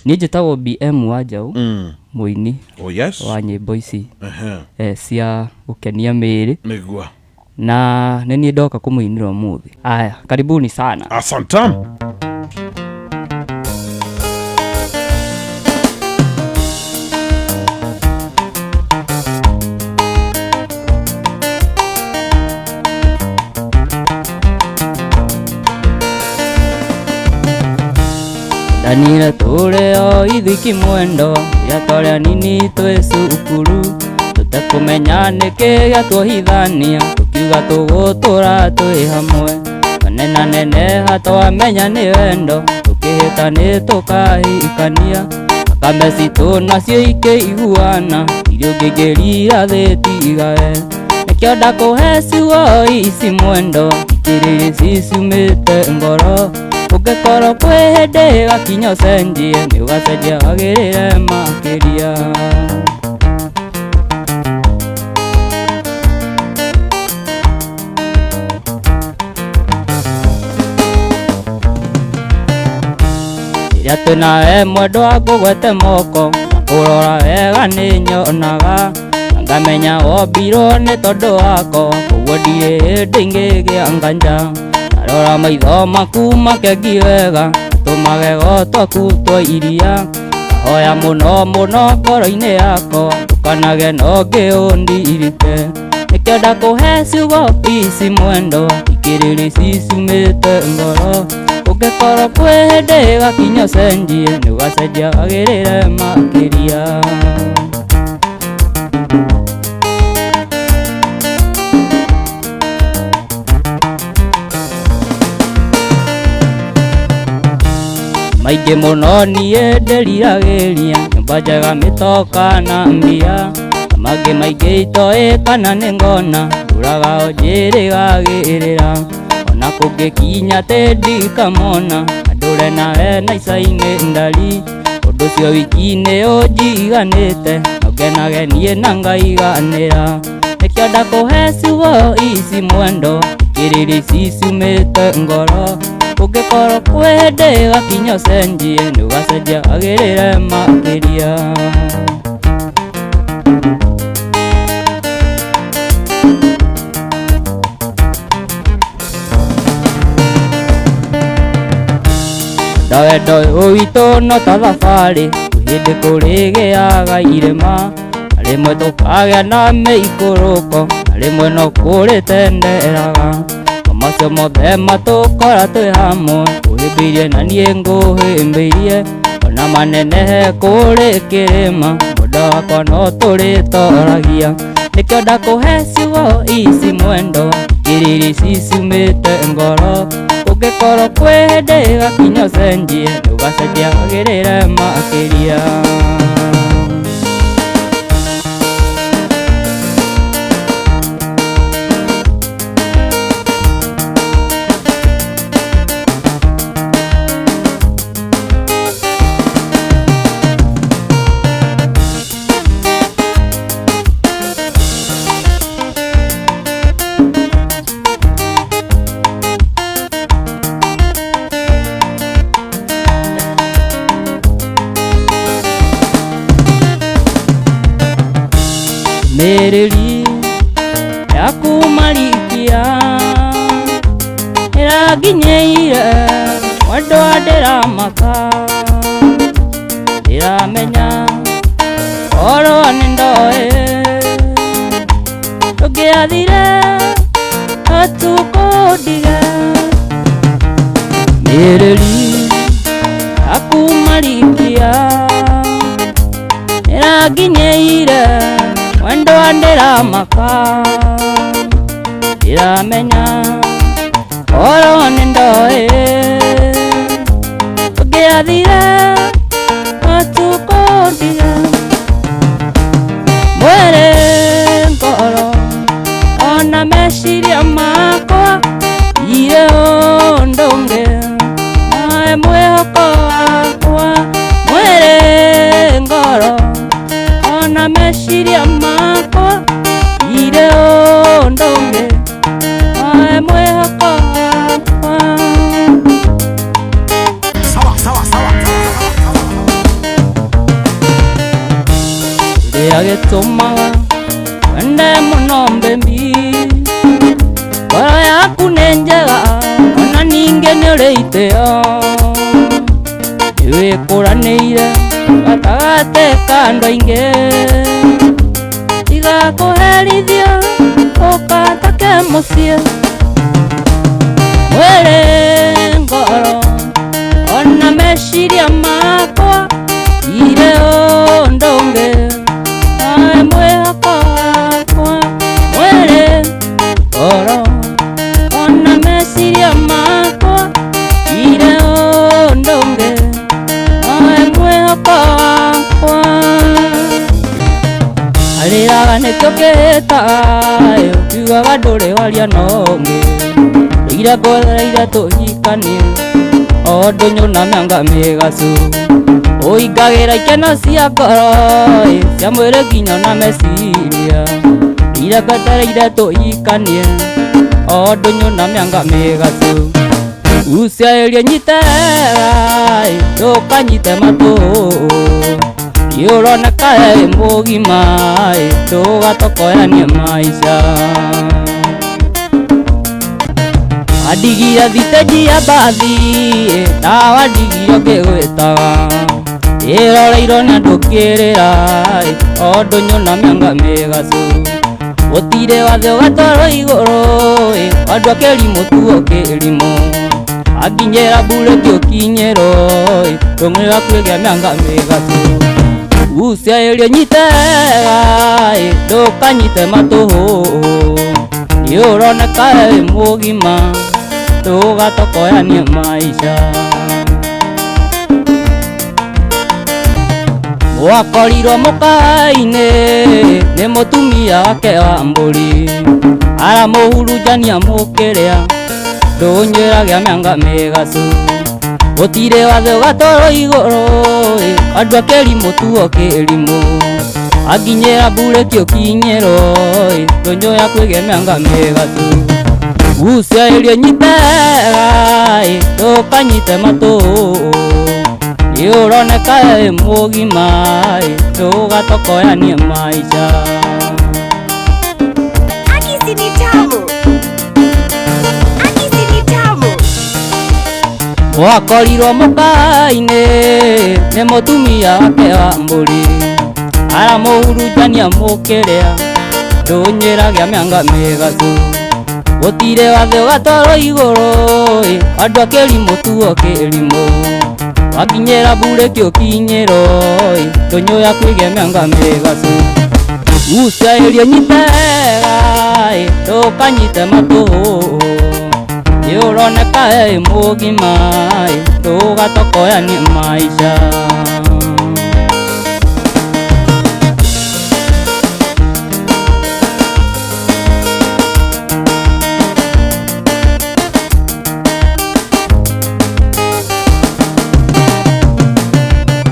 Niĩ njĩtagwo BM Wanjaũ, mũini Oh yes. wa nyĩmbo ici Ehe. Cia gũkenia mĩĩrĩ. Nĩguo. Na nĩ niĩ ndoka kũmũinĩra ũmũthĩ. Aya, karibuni sana. Asante. Ndanire tũrĩ o ithiki mwendo gĩatwarĩa nini twĩ cukuru, tũtekũmenya nĩkĩ gĩatuohithania, tũkiuga tũgũtũra twĩ hamwe. Twanena neneha twamenya nĩ wendo, tũkĩhĩta nĩ tũkahikania. Thakame citũ nacio ikĩiguana, irio ngĩngĩrira thĩ tigawe. Nĩkĩo ndakũhe ciugo ici mwendo, ikĩrĩrĩ ciciumĩte ngoro. Ũngĩkorwo kwĩ hĩndĩ gakinya ũcenjie, nĩ ũgacenjia wagĩrĩre makĩria. Rĩrĩa twĩnawe mwendwa ngũgwete moko, na kũrora wega nĩ nyonaga, na ngamenya wombirwo nĩ tondũ wakwa, koguo ndirĩ hĩndĩ ingĩgĩa nganja. Ndarora maitho maku makengi wega, na tũmagego twaku twa iria, ngahoya mũno mũno ngoro-inĩ yakwa, ndũkanage na ũngĩ ũndirike. Nĩkĩo ndakũhe ciugo ici mwendwa, ikĩrĩrĩ ciciumĩte ngoro. Ũngĩkorwo kwĩ hĩndĩ gakinya ũcenjie, nĩ ũgacenjia wagĩrĩre makĩria. Maingĩ mũno niĩ ndĩriragĩria, nyũmba njega mĩtoka na mbia, na mangĩ maingĩ itoĩ kana nĩ ngona, ndũraga o njĩrĩgagĩrĩra. Ona kũngĩkinya atĩ ndikamona, na ndũre nawe na ica-inĩ ndari. Ũndũ ũcio wiki nĩ ũnjiganĩte, na ũngenage niĩ na ngaiganĩra. Nĩkĩo ndakũhe ciugo ici mwendwa, ikĩrĩrĩ ciciumĩte ngoro. Ũngĩkorwo kwĩ hĩndĩ gakinya ũcenjie, nĩ ũgacenjia wagĩrĩre makĩria. Wendo ũyũ witũ no ta thabarĩ, kwĩ hĩndĩ kũrĩgĩaga irĩma, na rĩmwe tũkagĩa na mĩikũrũko, na rĩmwe no kũrĩtenderaga. O macio mothe matũkora twĩ hamwe, ũhĩmbĩirie na niĩ ngũhĩmbĩirie, ona manenehe kũrĩ kĩrĩma, mwendwa wakwa no tũrĩtoragia. Nĩkĩo ndakũhe ciugo ici mwendwa, ikĩrĩrĩ ciciumĩte ngoro. Ũngĩkorwo kwĩ hĩndĩ gakinya ũcenjie, nĩ ũgacenjia wagĩrĩre makĩria. Mĩrĩri yaku marikia ĩranginyĩire, mwendwa ndĩramaka, ndĩramenya korwo nĩ ndoĩ ndũngĩathire ũtukũ ndige. Mĩrĩri yaku marikia ĩranginyĩire, mwendwa ndĩramaka, ndĩramenya korwo nĩ ndoĩ ndũngĩathire ũtukũ ndige. Mwĩrĩ ngoro ona meciria makwa irĩ ũndũ ũngĩ, nawe mwĩhoko wakwa. Mwĩrĩ ngoro ona meciria makwa irĩ ũndũ ũngĩ, nawe mwĩhoko wakwa. Sawa sawa sawa. Gĩtũmaga wende mũno mbembi. Ngoro yaku nĩ njega ona ningĩ nĩ ũrĩ itĩo. Nĩwĩkũranĩire gatagatĩ ka andũ aingĩ. Tiga kũherithio ũkatake mũciĩ. Mwĩrĩ ngoro ona meciria makwa irĩ ũndũ ũngĩ. Nawe mwĩhoko wakwa. Mwĩrĩ ngoro ona meciria makwa irĩ ũndũ ũngĩ. Nawe mwĩhoko wakwa. Arĩraga nĩkĩo kĩhĩtaga ũkiugaga ndũrĩ waria na ũngĩ. Ndũire ngwethereire tũhikanie o ndũnyũ na mĩanga mĩgacu. Ũingagĩra ikeno cia ngoro cia mwĩrĩ nginya ona meciria. Ndũire ngwetereire tũhikanie o ndũnyũ na mĩanga mĩgacu. Uciarĩrie nyite wega ndũkanyite matũ. Nĩũroneka wĩ mũgima ndũgatokoyanie maica. Wandigire thitĩnji ya mbathi na wandigire ngĩgwĩtaga. Ĩroreirwo nĩ andũ ngĩrĩra o ndũnyũ na mĩanga mĩgacu. Gũtirĩ wathe ũgatwarwo igũrũ andũ a kĩrimũ tuo kĩrimũ. Akinyĩra mburĩki ũkinyĩrwo ndũng'ĩ yaku ĩgĩa mĩanga mĩgacu. Uciarĩrie nyite wega ndũkanyite matũhũ. Nĩũroneka wĩ mũgima ndũgatokoyanie maica. Mwakorirwo mũkawa-inĩ nĩ mũtumia wake wa mbũri. Aramũhurunjania mũkĩrĩa ndũnyĩragia mĩanga mĩgacu. Gũtirĩ wathe ũgatwarwo igũrũ andũ a kĩrimũ tuo kĩrimũ. Akinyĩra mburĩki ũkinyĩrwo ndũnyũ yaku ĩgĩe mĩanga mĩgacu. Uciarĩrie nyite wega ndũkanyite matũ. Nĩũroneka wĩ mũgima ndũgatokoyanie maica. Akisi ni tamu. Akisi ni tamu. Mwakorirwo mũkawa-inĩ nĩ mũtumia wake wa mbũri. Aramũhurunjania mũkĩrĩa ndũnyĩragia mĩanga mĩgacu. Gũtirĩ wathe ũgatwarwo igũrũ andũ a kĩrimũ tuo kĩrimũ. Wakinyĩra mburĩki ũkinyĩrwo ndũnyũ yaku ĩgĩe mĩanga mĩgacu. Uciarĩrie nyite wega ndũkanyite matũ. Nĩũroneka wĩ mũgima ndũgatokoyanie maica.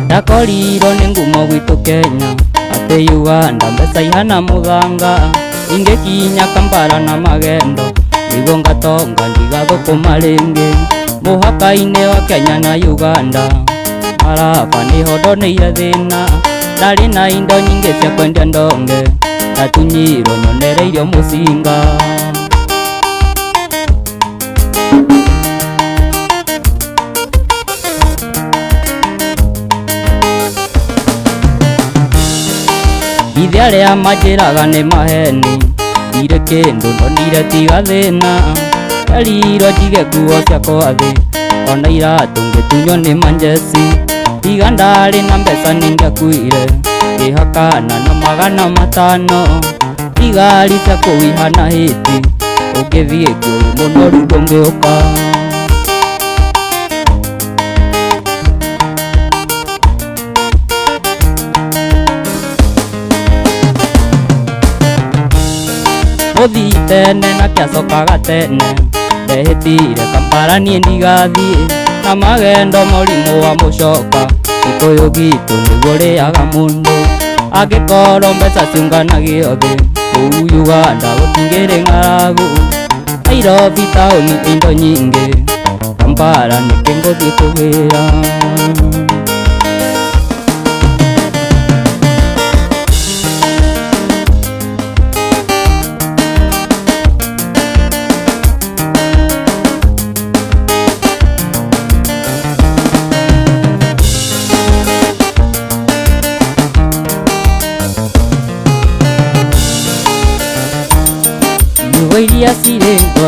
Ndakorirwo nĩ ngumo gwitũ Kenya atĩ Uganda mbeca ihana mũthanga. Ingĩkinya Kampala na magendo nĩguo ngatonga ndigathũkũma rĩngĩ. Mũhaka-inĩ wa Kenya na Uganda maraba nĩho ndoneire thĩna. Ndarĩ na indo nyingĩ cia kwendia ndonge ndatunyirwo nyonereirio mũcinga. Ithe arĩa manjĩraga nĩ maheni ndirĩ kĩndũ ndonire tiga thĩna. Nderirwo njige nguo ciakwa thĩ ona iratũ ngĩtunywo nĩ manjeci. Tiga ndarĩ na mbeca nĩngĩakuire ngĩhakana na 500. Thigari cia kũu ihana hĩti ũngĩthiĩ kuo wĩ mũnoru ndũngĩũka. Mũthii tene nake acokaga tene ndehĩtire Kampala niĩ ndigathiĩ. Na magendo mũrimũ wa mũcoka Gĩkũyũ gitũ nĩguo ũrĩaga mũndũ. Angĩkorwo mbeca ciũnganagio thĩ kũu Uganda gũtingĩrĩ ng'aragu. Nairobi taũni indo nyingĩ Kampala nĩkĩ ngũthiĩ kũgĩra.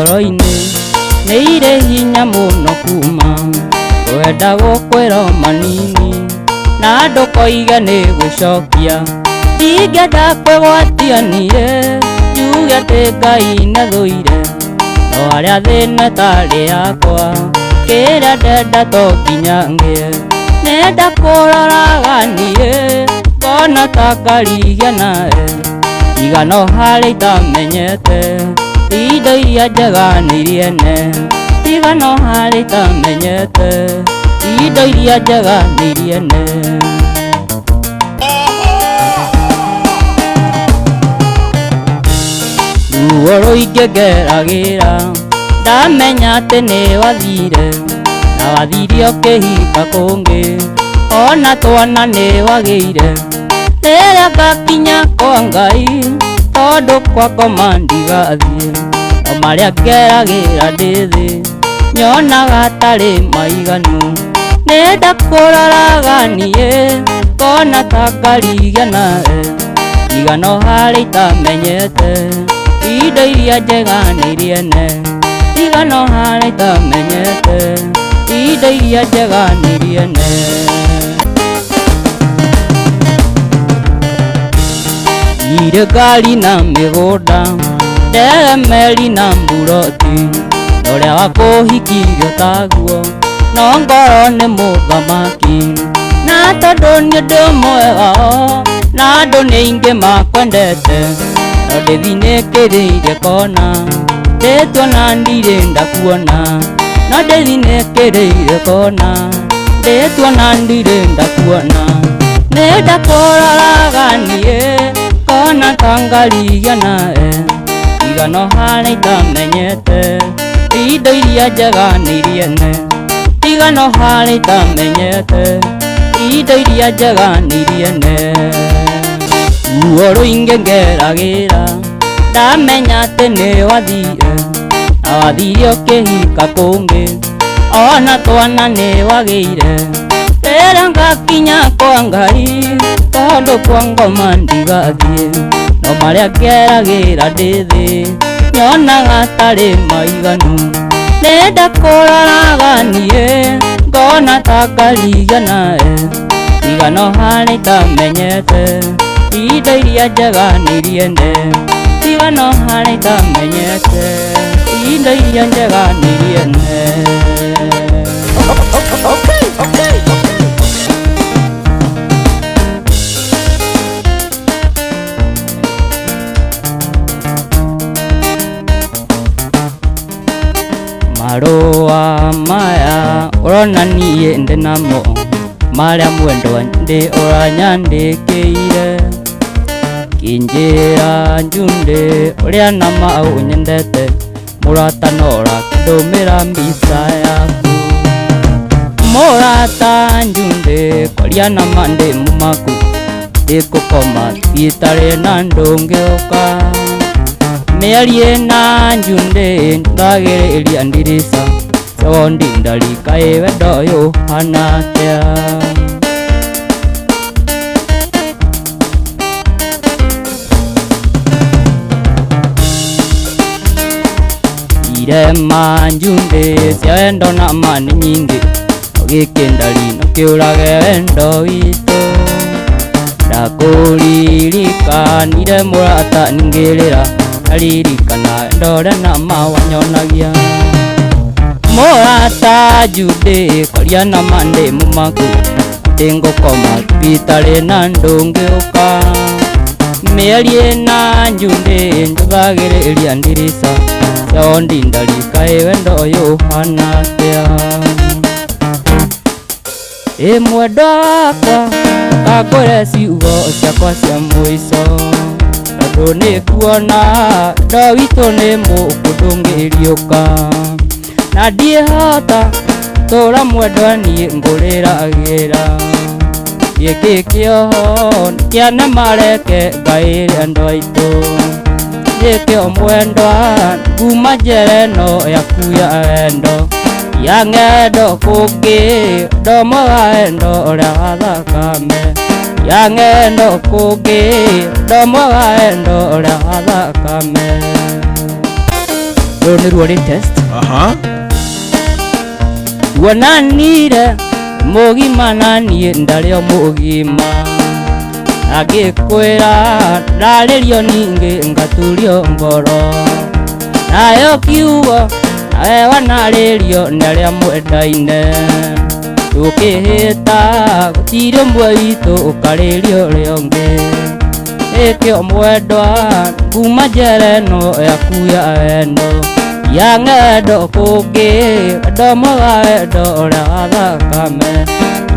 Ngoro-inĩ nĩ irĩ hinya mũno kuma ngwenda gũkwĩra manini na ndũkoige nĩ gũcokia ndingĩenda kwĩgwatia niĩ njuge atĩ Ngai nĩathũire no harĩa thĩna ĩtarĩ yakwa kĩrĩa ndenda to nginya ngĩe nenda kũroraga niĩ ngona ta ngarigia nawe tiga no harĩa itamenyete indo iria njega nĩ iria ene tiga no harĩa itamenyete indo iria njega nĩ iria ene. Ruo rũingĩ ngeragĩra ndamenya atĩ nĩ wathire na wathire ũkĩhika kũngĩ ona twana nĩ wagĩire rĩrĩa ngakinya kwa Ngai tondũ kwa ngoma ndigathiĩ o marĩa ngeragĩra ndĩ thĩ nyonaga tarĩ maiganu nĩndakũroraga niĩ ngona ta ngarigia nawe tiga no harĩa itamenyete indo iria njega nĩ iria ene tiga no harĩa itamenyete indo iria njega nĩ iria ene. Irĩ ngari na mĩgũnda ndege meri na mburoti na ũrĩa wakũhikirie taguo no ngoro nĩ mũthamaki na tondũ nĩ ũndũ mwega na andũ nĩ aingĩ makwendete no ndĩthinĩkĩrĩirie kona ndĩtuona ndirĩ ndakuona no ndĩthinĩkĩrĩirie kona ndĩtuona ndirĩ ndakuona nĩndakũroraga niĩ ngona ta ngarigia nawe tiga no harĩa itamenyete indo iria njega nĩ iria ene tiga no harĩa itamenyete indo iria njega nĩ iria ene. Ruo rũingĩ ngeragĩra ndamenya atĩ nĩ wathire na wathire ũkĩhika kũngĩ ona twana nĩ wagĩire rĩrĩa ngakinya kwa Ngai tondũ kwa ngoma ndigathiĩ no marĩa ngeragĩra ndĩ thĩ nyonaga tarĩ maiganu nĩndakũroraga niĩ ngona ta ngarigia nawe tiga no harĩa itamenyete indo iria njega nĩ iria ene tiga no harĩa itamenyete indo iria njega nĩ iria ene. Okay, okay. Marũa maya ũrona niĩ ndĩ namo marĩa mwendwa ndĩ ũranyandĩkĩire kĩnjĩra njundĩ ũrĩa nama ũnyendete mũrata no ũrakĩndũmĩra mbica yaku mũrata njundĩ kwaria nama ndĩ mũmaku ndĩkũkoma thiĩtarĩ na ndũngĩũka mĩarie na njundĩ ndagĩrĩria ndirica condi ndarikaĩ wendo ũyũ ũhana atĩa. Irema njundĩ cia wendo na ma nĩ nyingĩ no gĩkĩ ndari no kĩũrage wendo witũ ndakũririkanire mũrata ningĩrĩra ndaririkana wendo ũrĩa nama wanyonagia mũrata njundĩ kwaria nama ndĩ mũmaku atĩ ngũkoma thibitarĩ na ndũngĩũka mĩarie na njundĩ njũthagĩrĩria ndirica condi ndarikaĩ wendo ũyũ ũhana atĩa. Ĩ mwendwa wakwa kangwĩre ciugo ciakwa cia mũico tondũ nĩnguona wendo witũ nĩ mũkũ ndũngĩriũka na ndiĩhota tũra mwendwa niĩ ngũrĩragĩra gĩkĩ kĩoho kĩanemareke ngaĩre andũ aitũ gĩkĩo mwendwa nguma njera ĩno yaku ya wendo ya ng'endo kũngĩ ndo mwega wendo ũrĩa wa thakame ya ng'endo kũngĩ ndo mwega wendo ũrĩa wa thakame. Rũrũ nĩruo latest. Aha. Wonanire mũgima na niĩ ndarĩ o mũgima, angĩkwĩra ndarĩrio ningĩ ngaturio ngoro, nayo kiugo nawe wanarĩrio nĩ arĩa mwendaine, tũkĩhĩta gũtirĩ ũmwe witũ ũkarĩrio ũrĩa ũngĩ. Ĩkĩo mwendwa kuma njera ĩno yaku ya wendo, ya ng'endo kũngĩ wendo mwega wendo ũrĩa wa thakame,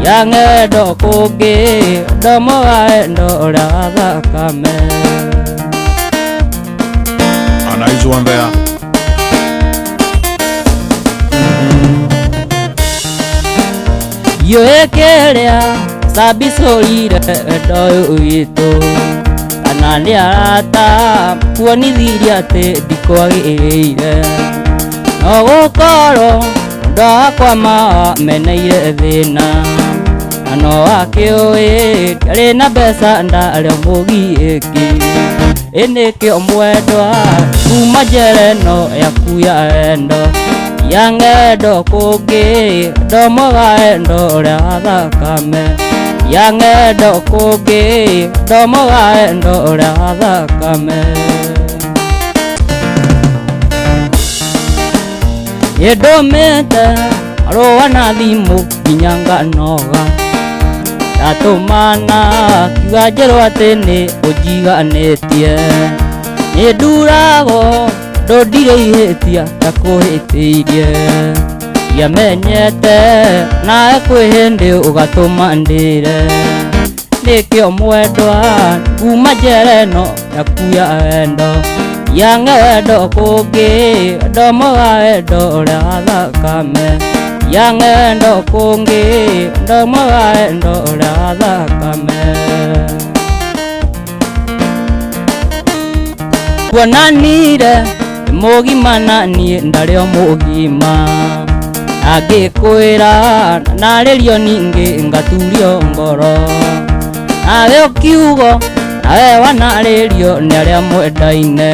ya ng'endo kũngĩ wendo mwega wendo ũrĩa wa thakame. A nice one there. Yũĩ kĩrĩa cabicũrire wendo ũyũ witũ, kana nĩ arata kuonithirie atĩ ndikwagĩrĩire, no gũkorwo mũndũ wakwa mameneire thĩna, na no akĩũĩ ndiarĩ na mbeca ndarĩ o mũgiĩki. Ĩ nĩkĩo mwendwa kuma njera ĩno yaku ya wendo, ya ng'endo kũngĩ wendo mwega wendo ũrĩa wa thakame, ya ng'endo kũngĩ wendo mwega wendo ũrĩa wa thakame. Nĩndũmĩte marũa na thimũ nginya nganoga, ndatũmana kiuga njerwo atĩ nĩ ũnjiganĩtie, nĩnduragwo tondũ ndirĩ ihĩtia ndakũhĩtĩirie, ndiamenyete nawe kwĩ hĩndĩ ũgatũma ndĩre. Nĩkĩo mwendwa kuma njera ĩno yaku ya wendo, ya ng'endo kũngĩ wendo mwega wendo ũrĩa wa thakame, ya ng'endo kũngĩ wendo mwega wendo ũrĩa wa thakame. Kuonanire mũgima na niĩ ndarĩ o mũgima, angĩkwĩra narĩrio ningĩ ngaturio ngoro, nawe ũkiugo nawe wanarĩrio nĩ arĩa mwendaine,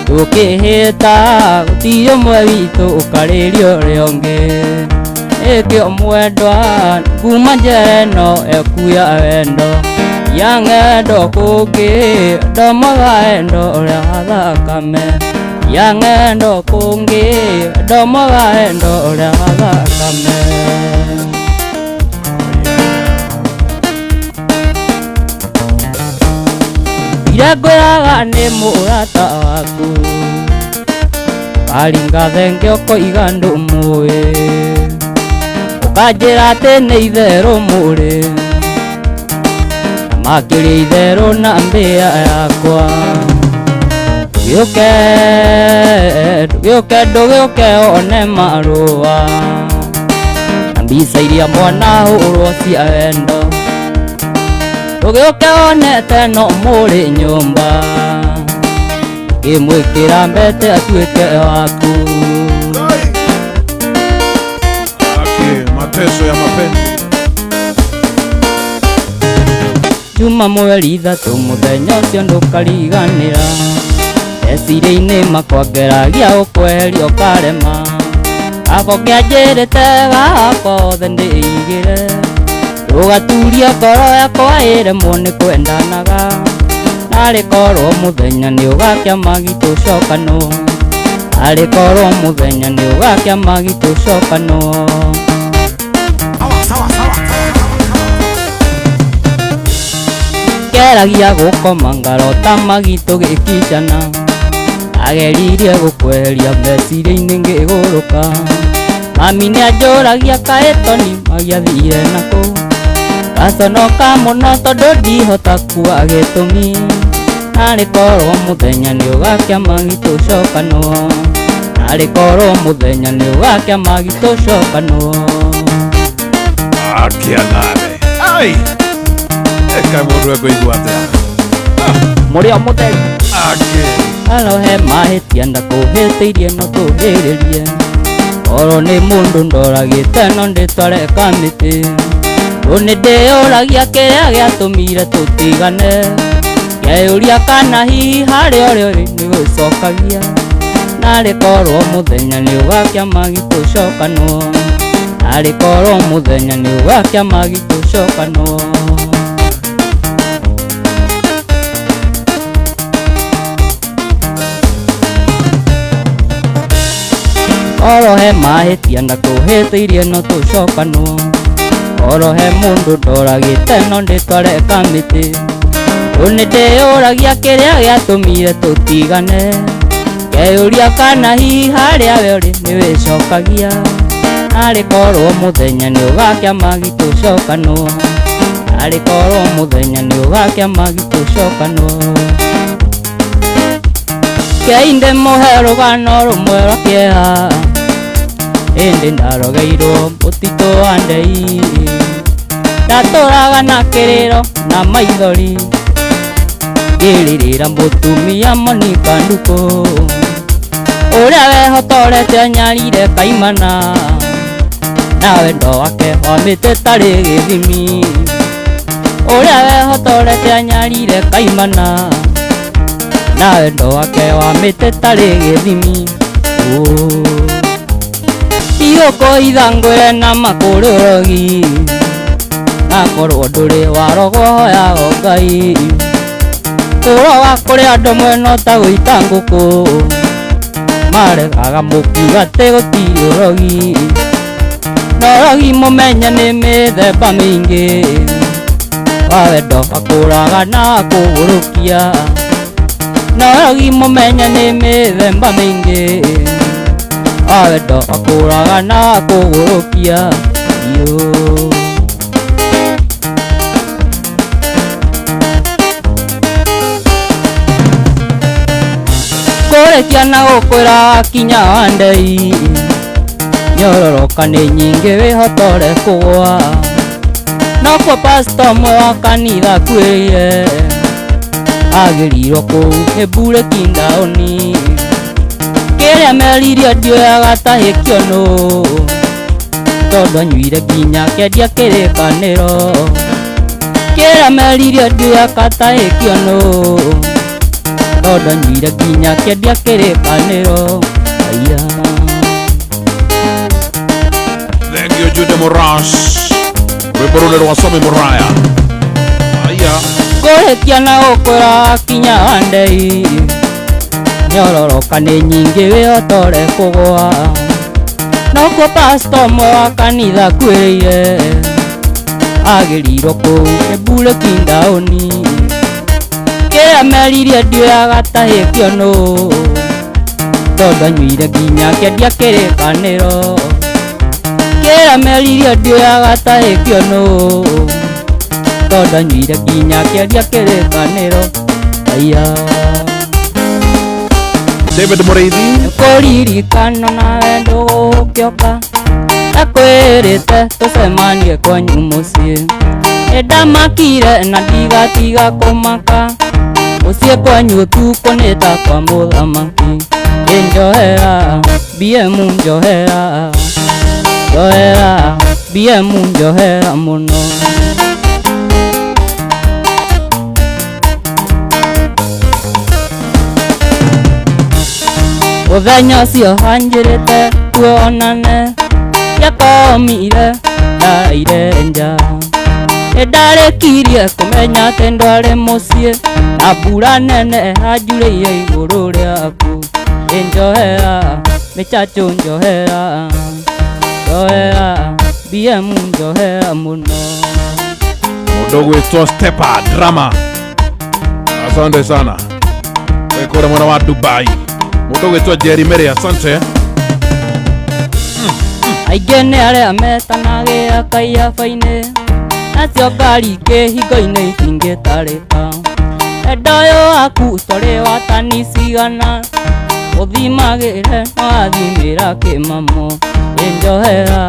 tũkĩhĩta gũtirĩ ũmwe witũ ũkarĩrio ũrĩa ũngĩ. Nĩkĩo mwendwa kuma njera ĩno yaku ya wendo, ya ng'endo kũngĩ wendo mwega wendo ũrĩa wa thakame, ya ng'endo kũngĩ wendo mwega wendo ũrĩa wa thakame. Ira ngwĩraga nĩ mũrata waku, ũkaringa thenge ũkoiga ndũmũĩ, ũkanjĩra atĩ nĩ itherũ mũrĩ, na makĩria itherũ na mbĩa yakwa. Ndũgĩũke ndũgĩũke ndũgĩũke one marũa, na mbica iria mwana hũrwo cia wendo, ndũgĩũke wonete no mũrĩ nyũmba, ngĩmwĩkĩra mbete atuĩke waku. Aki, mateso ya mapenzi. Juma mweri 3 mũthenya ũcio ndũkariganĩra, meciria-inĩ makwa ngeragia gũkweheria ũkarema, gako kĩanjĩrĩte gakwa othe ndĩigĩre, ndũgaturie ngoro yakwa ĩremwo nĩ kwendanaga, narĩ korwo mũthenya nĩ ũgakĩa magitũcokanwo, narĩ korwo mũthenya nĩ ũgakĩa magitũcokanwo. Ngeragia gũkoma ngarota magitũgĩkicana, ageririe gũkweheria meciria-inĩ ngĩgũrũka, mami nĩanjũragia kaĩ Toni magiathire nakũ, ngaconoka mũno tondũ ndihota kuga gĩtũmi, narĩ korwo mũthenya nĩ ũgakĩa magitũcokanwo, narĩ korwo mũthenya nĩ ũgakĩa magitũcokanwo. Akia nawe. Ai. Eka mũndũ ekũigua atĩa? Mũrĩ o mũtheri. Aki. Alo he mahĩtia ndakũhĩtĩirie no tũhĩrĩrie, oro nĩ mũndũ ndoragĩte no ndĩtware kamĩtĩ, rĩu nĩndĩyũragia kĩrĩa gĩatũmire tũtigane, ngeyũria kana hihi harĩa ũrĩ ũrĩ nĩgũcokagia, Narĩ korwo mũthenya nĩ ũgakĩa magitũcokanwo. Narĩ korwo mũthenya nĩ ũgakĩa magitũcokanwo. Oro he mahĩtia na tũhĩtĩirie no tũcokanwo. Oro he mũndũ ndoragĩte no ndĩtware kamĩtĩ. Rĩu nĩndĩyũragia kĩrĩa gĩatũmire tũtigane. Ngeyũria kana hihi harĩa we ũrĩ nĩwĩcokagia. Narĩ korwo mũthenya nĩ ũgakĩa magitũcokanwo. Narĩ korwo mũthenya nĩ ũgakĩa magitũcokanwo. Kei ndĩmũhe rũgano rũmwe rwa kĩeha. Ĩndĩ ndarogeirwo mũtitũ wa Ndei. Ndatũraga na kĩrĩro na maithori. Ngĩrĩrĩra mũtumia Monica Ndukũ. Ũrĩa wehotorete anyarire kaimana. Na wendo wake wa mĩtĩ tarĩ gĩthimi. Ũrĩa wehotorete anyarire kaimana. Na wendo wake wa mĩtĩ tarĩ gĩthimi. Ndigũkũhitha ngwĩre na makũrĩ ũrogi. Nakorwo ndũrĩ warogwo hoyaga Ngai. Kũroga kũrĩ andũ mwena ta gũita ngũkũ. Maregaga mũkiuga atĩ gũtirĩ ũrogi. Na ũrogi mũmenye nĩ mĩthemba mĩingĩ. Wa wendo akũraga na akũgũrũkia. Na ũrogi mũmenye nĩ mĩthemba mĩingĩ. Wa wendo akũraga na akũgũrũkia. Kũrĩkia na gũkwĩra wakinya wa Ndei. Nyororoka nĩ nyingĩ wĩhotore kũgũa. Nokuo pastor ũmwe wa kanitha akuĩrĩire. Agĩrirwo kũu nĩ mburĩki ndaũni. Kĩrĩa meririe ndioyaga tahĩkio nũ. Tondũ anyuire nginya akĩendia kĩrĩkanĩro. Kĩrĩa meririe ndioyaga tahĩkio nũ. Tondũ anyuire nginya akĩendia kĩrĩkanĩro. Aya. Thank you, Jude Morash. Rwĩmbo rũrĩ rwa Somi Muraya. Aya. Kũrĩkia na gũkwĩra wakinya wa Ndei. Nyororoka nĩ nyingĩ wĩhotore kũgũa. Nokuo pastor ũmwe wa kanitha akuĩrĩire. Agĩrirwo kũu nĩ mburĩki ndaũni. Kĩrĩa meririe ndioyaga tahĩkio nũ. Tondũ anyuire nginya akĩendia kĩrĩkanĩro. Kĩrĩa meririe ndioyaga tahĩkio nũ. Tondũ anyuire nginya akĩendia kĩrĩkanĩro. Aya. David Mũrĩithi. Kũririkana nawe ndũgũkĩoka. Ndakwĩrĩte tũcemanie kwanyu mũciĩ. Nĩndamakire na ndigatiga kũmaka. Mũciĩ kwanyu ũtukũ nĩ ta kwa mũthamaki. Njohera, BM njohera. Njohera, BM njohera mũno. Mũthenya ũcio anjĩrĩte tuonane. Ndiakomire ndaire nja. Nĩndarĩkirie kũmenya atĩ ndwarĩ mũciĩ. Na mbura nene anjurĩire igũrũ rĩaku. Njohera, mĩchachũ njohera. Njohera, BM njohera mũno. Mũndũ ũgwĩtwo Stepa Drama. Asante sana. Wĩ kũrĩa mwena wa Dubai. Mũndũ ũgwĩtwo Jerry Mary, asante. Aingĩ nĩ arĩa metanagĩra kaiaba-inĩ. Nacio ngari kĩhingo-inĩ itingĩtarĩka. Wendo ũyũ waku ũtarĩ wa tani cigana. Ũthimagĩre no wathimĩra kĩmamo. Njohera,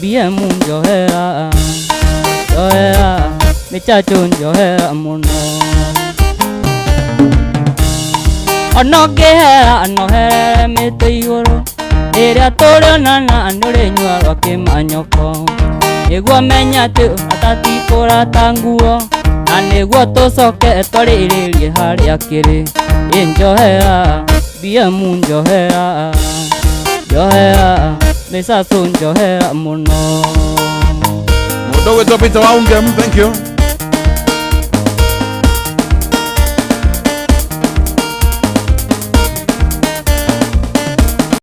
BM njohera. Njohera, mĩchachũ njohera mũno. Ona ũngĩhera no herere mĩtĩ igũrũ. Rĩrĩa tũrĩonana nĩũrĩnyua rwa kĩmanyoko. Nĩguo menye atĩ ũrata ti kũrata nguo. Na nĩguo tũcoke twarĩrĩrie harĩa kĩrĩ. Njohera, BM njohera njohera mĩcacũ njohera mũno. Mũndũ ũgwĩtwo Peter Waungem, thank you.